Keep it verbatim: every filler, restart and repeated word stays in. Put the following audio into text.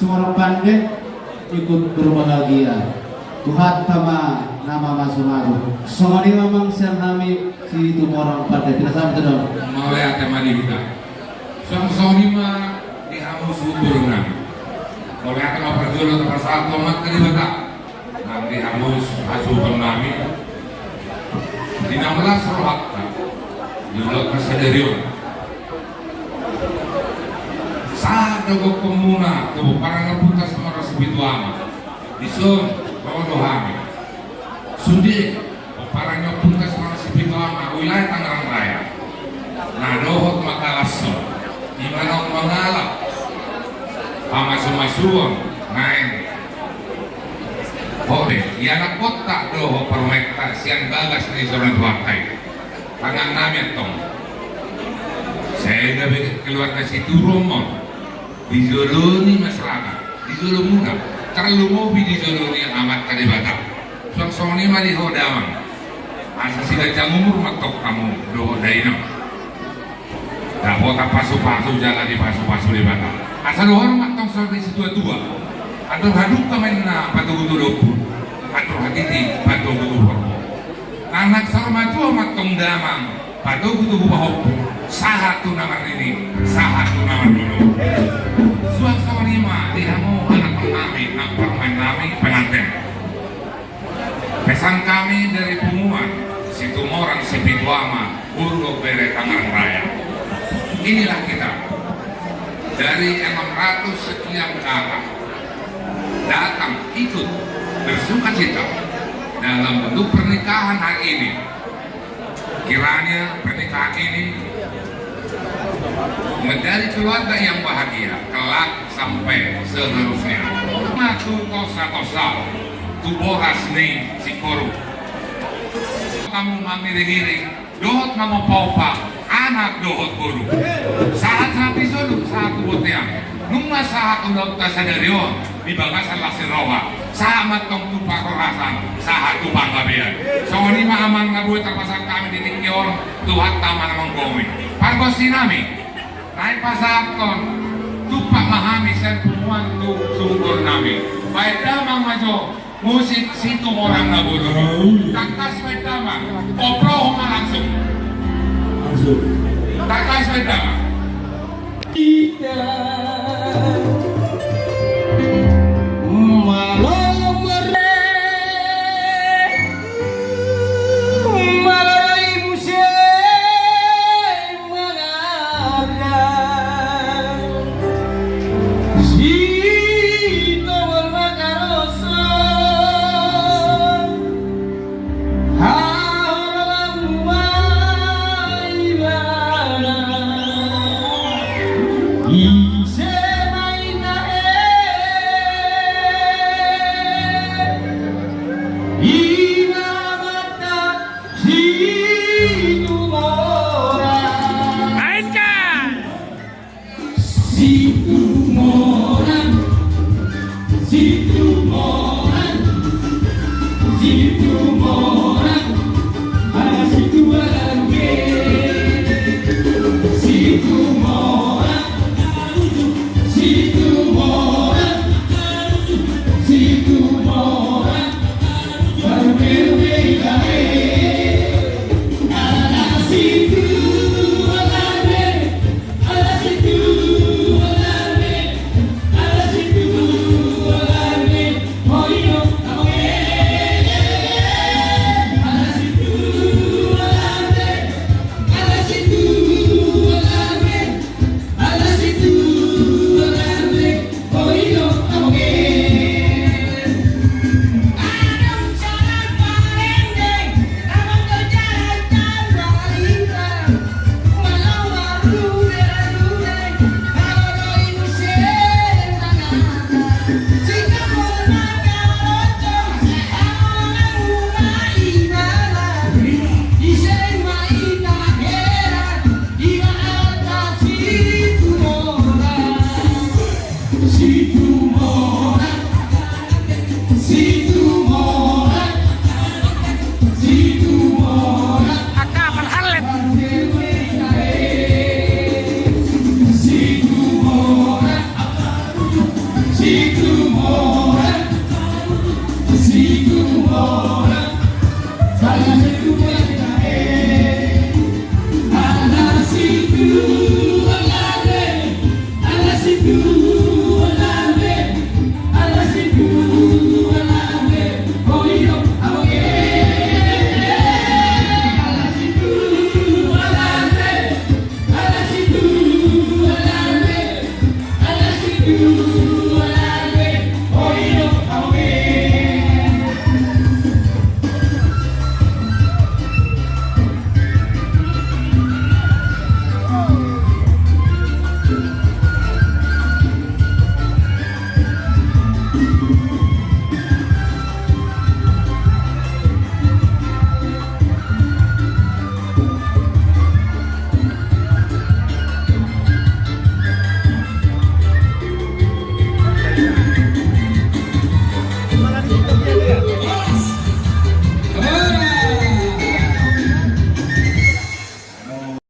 Situmorang Pande ikut berbahagia. Tuhanta ma na mamasumasu. Songon i ma amang sian hami Situmorang Pande. Pinasahat tu dong. Mauliate ma di hita. Suang songon i ma di hamu suhut boru nami. Mauliate ma parjolo tapasahat tu Amanta Debata. Nang di hamu hasuhuton nami. Di na las rohanta di ulaonta sadari on. Sahat do gokhonmuna tu pomparan ni Ompunta Situmorang Sipitu Ama. Dison ro do hami. Sude pomparan ni Ompunta Situmorang Sipitu Ama wilayah Tangerang Raya. Na dohot mangalashon, i ma naung mangalap pamasumasuon naeng. Ho be, ianakhonta dohot parumaenta sian bagas ni joro ni Tuhanta i. Tangiang nami antong. Sai gabe keluarga Situmorang on dijoloi masyarakat, dijoloi muna, tarlumobi dijoloi Amanta Debata. Suang songon i ma di ho damang. Asa siganjang umur ma antong hamu dohot dainang. Dapotan pasupasu jala dipasupasu Debata. Asa dohonon ma antong songon i situatua. Andor hadungka ma inna patogu tu ompu. Andor hatiti patogu tu horbo. Nang naeng saur matua ma antong damang patogu tu hupahompu. Sahat tu na marnini, sahat tu na marnono. Suang songon i ma di hamu anak nami nang parumaen nami penganten. Pesan kami dari punguan Situmorang Sipitu Ama, Burgo Bere Tangerang Raya. Inilah kita dari enam ratus sekian kakak datang ikut bersukacita dalam bentuk pernikahan hari ini. Kiranya pernikahan ini menjadi keluarga yang bahagia kelak sampai seterusnya. Matu tosa-tosa tu boras ni singkoru. Hamu mangiring-iring dohot mangopa-opa anak dohot boru. Sahat-sahat di solu, sahat tu bontean. Nunga sahat ulaonta sadari on di bagasan las ni roha. Sahat ma antong tu parhorasan, sahat tu panggabean. Songon i ma amang na boi tarpasahat hami di tingki on, Tuhanta ma na manggohi. Pargonsi nami, naeng pasahathon tumpak ma hami sian punguan tu suhut boru nami. Baen damang ma jo musik Situmorang na bolon. Tangkas baen damang. Oprok ma langsung. Langsung. Tangkas baen damang. Ita. Malo merde. Malo rai muse. Manara Situmorang makaroso. Haholonganmu ma ibana. Ise ma ina e. Ina mata Situmorang. Mainkan. Situmorang, Situmorang, Situmorang, ala Situmorang, Situmorang, Situmorang, Situmorang.